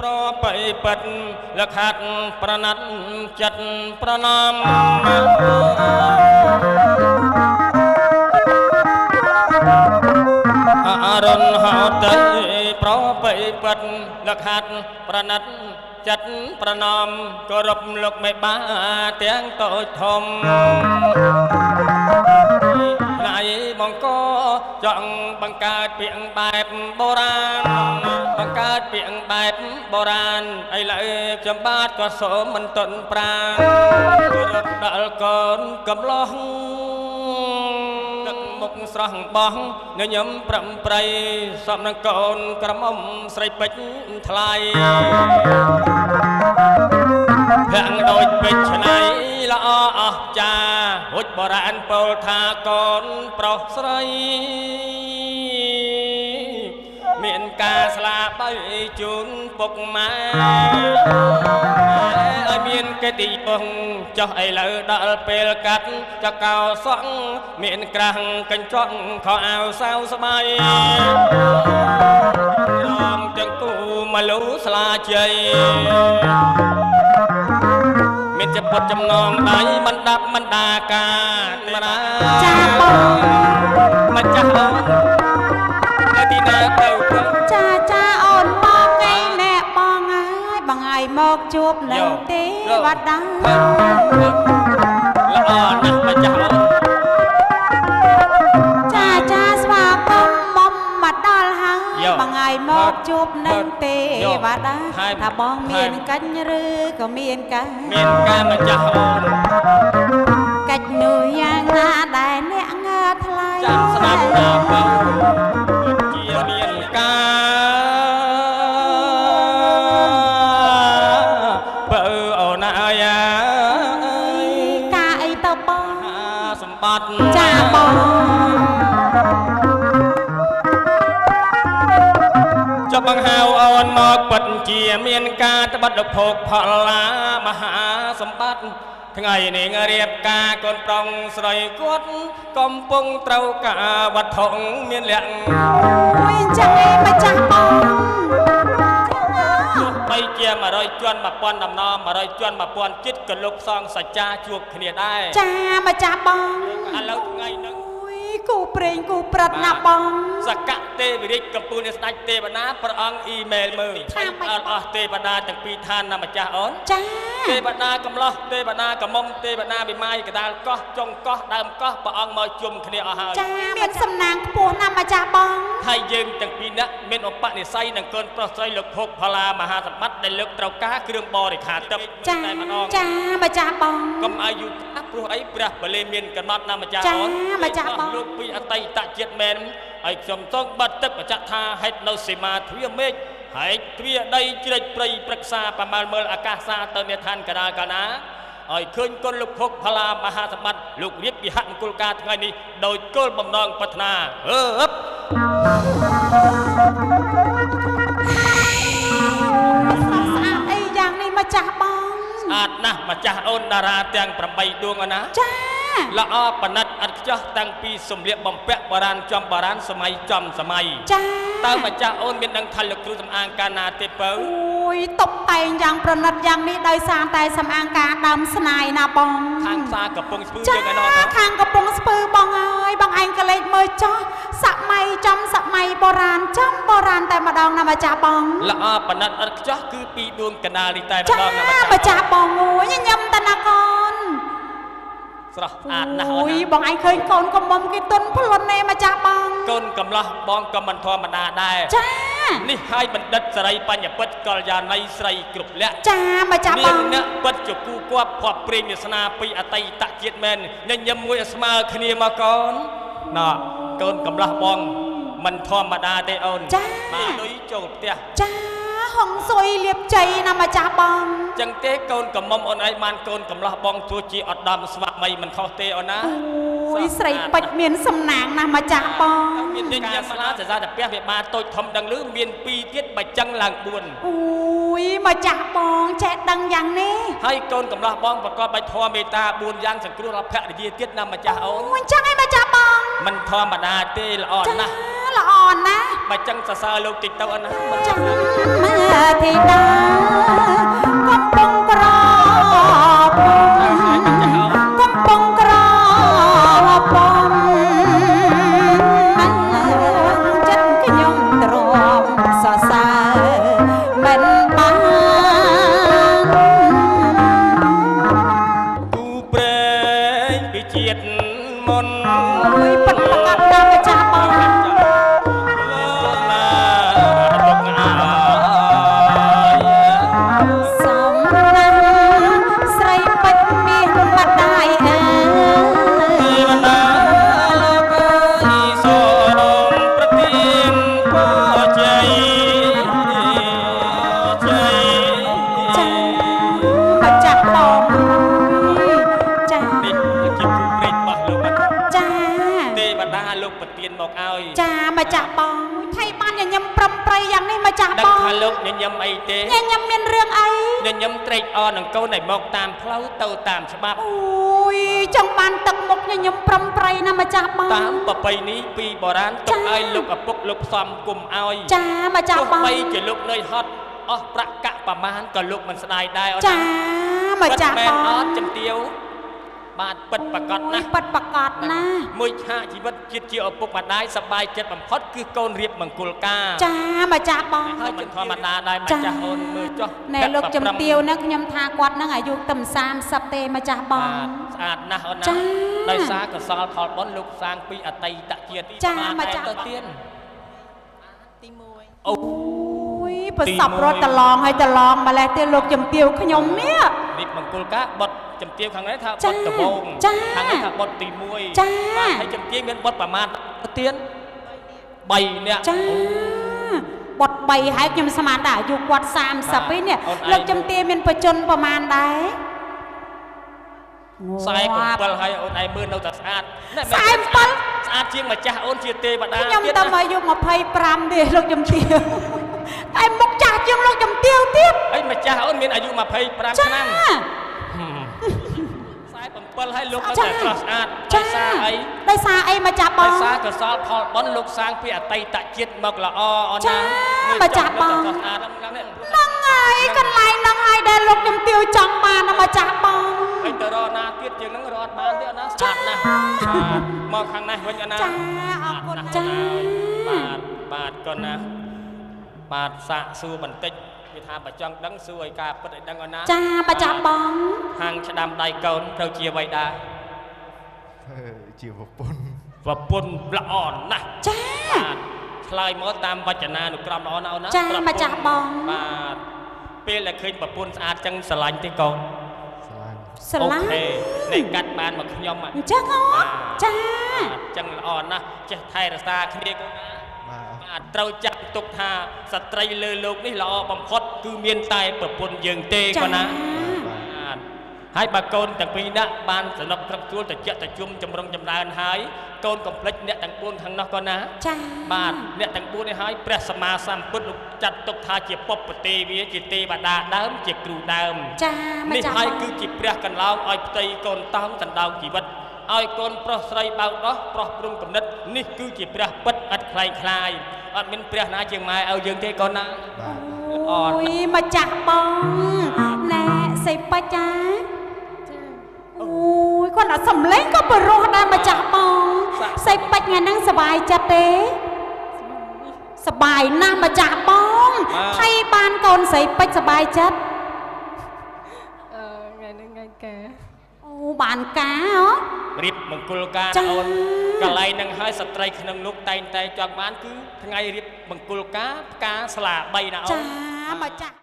ប្របីពិតលខាត់ប្រណិតចិត្តប្រណម្មអរុណហោតីប្របីពិតលខាត់ប្រណិតចិត្តប្រណម្មគោរពលោកមេបាទាំងតូចធំណៃបង្កចង់បង្កើតពាក្យបែបបុរាណបង្កើតពាក្យបែបបុរាណឥឡូវខ្ញុំបាទក៏សូមមិនទន់ប្រានគោរពដល់កូនកំឡោះទឹកមុខស្រស់បោះញញឹមប្រំប្រៃសំនឹងកូនក្រមុំស្រីពេជ្រថ្លៃភាំងដូចពេជ្រឆ្នៃល្អអស្ចារ្យរួចបុរាណពោលថាកូនប្រុសស្រីមានការស្លាបីជូនពុកម៉ែឲ្យមានកិត្តិយសចុះឥឡូវដល់ពេលកាត់ចកោសក់មានក្រាស់កញ្ចក់ខោអាវសៅស្បៃរងទាំងគូមកលូស្លាជ័យមានជាពុតចំណងដៃមិនដាប់មិនដាការណាចាបងម្ចាស់អូននៅទីណាទៅចាចាអូនមកឯណែបងអើយបងឯងមកជួបនឹងទេវតាល្អណាស់ម្ចាស់អូនចាចាស្វាគមន៍មុំមកដល់ហើយបងឯងមកជួបនឹងទេវតាថាបងមានកិច្ចឬក៏មានការមានការម្ចាស់អូនកិច្ចនោះយ៉ាងណាដែរអ្នកងើថ្លៃចាំស្ដាប់ណាបងជាមានការបើអូនអាយ៉ាការអីទៅបងសម្បត្តិចាបងចុះបង្ហៅអូនមកពិតជាមានការត្បិតលោកភោគផលឡាមហាសម្បត្តិថ្ងៃនេះរៀបការកូនប្រុងស្រីគាត់កំពុងត្រូវការវត្ថុមានលក្ខអូយចឹងឯងម្ចាស់បងទោះបីជា100ជាន់1000ដំណ100ជាន់1000ចិត្តក៏លោកសងសច្ចាជួបគ្នាដែរចាម្ចាស់បងឥឡូវថ្ងៃហ្នឹងគូព្រេងគូប្រិតណាបងសកទេវរាជកំពូលនៃស្ដេចទេវតាព្រះអង្គអ៊ីមែលមើលអស់ទេវតាទាំងពីរឋានណាម្ចាស់អូនចាទេវតាកំឡោះទេវតាកំមុំទេវតាវិមាយកដាលកោះចុងកោះដើមកោះព្រះអង្គមកជុំគ្នាអស់ហើយចាមានសំណាងខ្ពស់ណាស់ម្ចាស់បងហើយយើងទាំងពីរនាក់មានឧបនិស្ស័យនឹងកូនប្រុសស្រីលោកភោគផល្លាមហាសម្បត្តិដែលលើកត្រូវការគ្រឿងបរិខាទឹកចាតែម្ដងចាម្ចាស់បងកុំឲ្យយូរព្រោះអីព្រះបលិមានកំណត់ណាម្ចាស់អូនចាម្ចាស់បងលោកពីអតីតជាតិមែនហើយខ្ញុំសូមបាត់ទឹកបញ្ជាក់ថាហេតុនៅសីមាទ្វាមេឃហើយទ្វាដីជ្រែកព្រៃព្រឹក្សាប្រមាលមើលអាកាសសាទៅនេឋានកដាលកាលណាឲ្យឃើញគុណលោកភោគផល្លាមហាសម្បត្តិលោករៀបវិហមង្គលការថ្ងៃនេះដោយគោលបំណងប្រាថ្នាអឺស្អាតអីយ៉ាងនេះម្ចាស់បងស្អាតណាស់ម្ចាស់អូនតារាទាំង8ដួងអូនណាចាល្អប៉និតអត់ខ្ចោះតាំងពីសម្លៀកបំពាក់បុរាណចំបុរាណសម័យចំសម័យចាតើម្ចាស់អូនមានដឹងថាលោកគ្រូសំអាងកាលណាទេពៅអូយតុបតែងយ៉ាងប្រណិតយ៉ាងនេះដោយសារតែសំអាងការដើមស្នាយណាបងខាងផ្សារកំពង់ស្ពឺយើងឯណោះខាងកំពង់ស្ពឺបងអើយបងឯងក៏លេចមើលចោះសម័យចំសម័យបុរាណចំបុរាណតែម្ដងណាម្ចាស់បងល្អប៉និតអត់ខ្ចោះគឺពីដួងកណ្ដាលនេះតែម្ដងណាម្ចាស់បងអូយញញឹមតណាកូនស្រស់ស្អាតណាស់អូយបងឯងឃើញកូនកំមុំគេទុនផ្លុនឯម្ចាស់បងកូនកំឡោះបងក៏មិនធម្មតាដែរចានេះហើយបណ្ឌិតសេរីបញ្ញពិតកល្យាណីស្រីគ្រប់លក្ខចាម្ចាស់បងអ្នកពិតជាគូគប់ភ័ព្វព្រេងវាសនាពីអតីតជាតិមែនញញឹមមួយឲ្យស្មើគ្នាមកកូនណ៎កូនកំឡោះបងមិនធម្មតាទេអូនបាទលុយចូលផ្ទះចាហុងស៊ុយលៀបជ័យណាម្ចាស់បងចឹងទេកូនកំមុំអូនឯងបានកូនកំឡោះបងទោះជាឧត្តមស្វាមីមិនខុសទេអូនណាអូយស្រីពេជ្រមានសំណាងណាស់ម្ចាស់បងមានញញឹមស្លាសរសើរតែផ្ទះវាបានតូចធំដឹងឮមាន2ទៀតបើចឹងឡើង4អូយម្ចាស់បងចេះដឹងយ៉ាងនេះហើយកូនកំឡោះបងប្រកបដោយធម៌មេត្តា4យ៉ាងសង្គ្រោះដល់ភរិយាទៀតណាម្ចាស់អូនអូយចឹងឯងម្ចាស់បងមិនធម្មតាទេល្អណាស់ល្អណាស់បើចឹងសរសើរលោកតិចទៅអូនណាមិនចឹងមើធីតា មកឲ្យចាម្ចាស់បងថៃបានញញឹមប្រំប្រៃយ៉ាងនេះម្ចាស់បងដឹងថាលោកញញឹមអីទេញញឹមមានរឿងអីញញឹមត្រេកអរនឹងកូនឲ្យមកតាមផ្លូវទៅតាមច្បាប់អូយចង់បានទឹកមុខញញឹមប្រំប្រៃណាម្ចាស់បងតាមប្រពៃនេះពីបុរាណទុកឲ្យលោកឪពុកលោកផ្សំគុំឲ្យចាម្ចាស់បងបីជាលោកនឿយហត់អស់ប្រាក់កាក់ប្រមាណក៏លោកមិនស្ដាយដែរអូនចាម្ចាស់បងអត់ជំទាវបាទពិតប្រកបណាស់ពិតប្រកបណាស់មួយឆាកជីវិតជាតិជាឪពុកម្ដាយសប្បាយចិត្តបំផុតគឺកូនរៀបមង្គលការចាម្ចាស់បងហើយមិនធម្មតាដែរម្ចាស់អូនមើលចុះណែលោកជំទាវហ្នឹងខ្ញុំថាគាត់ហ្នឹងអាយុតែ30ទេម្ចាស់បងស្អាតណាស់អូនណាដោយសារកសលផលបុណ្យលោកសាងពីអតីតជាតិចាម្ចាស់ទៅទៀតទី1អូយប្រសពរត់តឡងហើយតឡងម្លេះទេលោកជំទាវខ្ញុំនេះរៀបមង្គលការបុតជំទាវខាងនេះថាបុតដំបូងខាងនេះថាបុតទី1បាទហើយជំទាវមានបុតប្រមាណទៀត3នាក់ចាបុត3ហើយខ្ញុំស្មានថាអាយុគាត់30ឯនេះលោកជំទាវមានបច្ចុប្បន្នប្រមាណដែរ47ហើយអូនឯងមើលនៅតែស្អាត47ស្អាតជាងម្ចាស់អូនជាទេវតាខ្ញុំតែអាយុ25ទេលោកជំទាវតែមុខចាស់ជាងលោកជំទាវទៀតអីម្ចាស់អូនមានអាយុ25ឆ្នាំ47ហើយលោកនៅតែស្រស់ស្អាតដោយសារអីដោយសារអីម្ចាស់បងដោយសារកសលផលបុណ្យលោកសាងពីអតីតជាតិមកល្អអូនណាម្ចាស់បងហ្នឹងហើយកន្លែងហ្នឹងហើយដែលលោកជំទាវចង់បានណាម្ចាស់បងអីទៅរកណាទៀតជាងហ្នឹងរកអត់បានទេអូនណាស្អាតណាស់មកខាងនេះវិញអូនណាចាអរគុណចាបាទបាទកូនណាបាទសាកសួរបន្តិចវាថាបើចង់ដឹងសួរឲ្យការពិតឲ្យដឹងអូនណាចាម្ចាស់បងខាងឆ្ដាំដៃកូនត្រូវជាអ្វីដែរជាប្រពន្ធប្រពន្ធល្អណាស់ចាបាទឆ្លើយមកតាមវចនានុក្រមល្អណាស់អូនណាចាម្ចាស់បងបាទពេលដែលឃើញប្រពន្ធស្អាតចឹងស្រឡាញ់ទេកូនស្រឡាញ់អូខេនេះកាត់បានមកខ្ញុំអញ្ចឹងអូចាចឹងល្អណាស់ចេះថែរក្សាគ្នាកូនណាបាទត្រូវចាត់ទុកថាស្ត្រីលើលោកនេះល្អបំផុតគឺមានតែប្រពន្ធយើងទេកូនណាបាទហើយបើកូនទាំងពីរនាក់បានសនុកត្រឹកជួលត្រជាក់ត្រជុំចម្រុងចម្រើនហើយកូនកុំភ្លេចអ្នកទាំង4ខាងនោះកូនណាចាបាទអ្នកទាំង4នេះហើយព្រះសម្មាសម្ពុទ្ធលោកចាត់ទុកថាជាពុទ្ធទេវាជាទេវតាដើមជាគ្រូដើមចានេះហើយគឺជាព្រះកន្លោងឲ្យផ្ទៃកូនតោងដណ្ដងជីវិតឲ្យកូនប្រុសស្រីបៅដោះប្រុសព្រំគំនិតនេះគឺជាព្រះពិតឥតខ្លែងខ្លាយអត់មានព្រះណាជាងម៉ែឲ្យយើងទេកូនណាអូយម្ចាស់បងណែសីពេជ្រចាអូយគាត់អត់សំលេងក៏បរោះដែរម្ចាស់បងសីពេជ្រថ្ងៃហ្នឹងសប្បាយចិត្តទេសប្បាយណាស់ម្ចាស់បងថៃបានកូនស្រីពេជ្រសប្បាយចិត្តថ្ងៃហ្នឹងថ្ងៃការអូបានការហ៎រៀបមង្គលការអូនកន្លែងនឹងហើយស្ត្រីក្នុងលោកតែងតែចង់បានគឺថ្ងៃរៀបមង្គលការផ្កាស្លា3ណាអូនចាម្ចាស់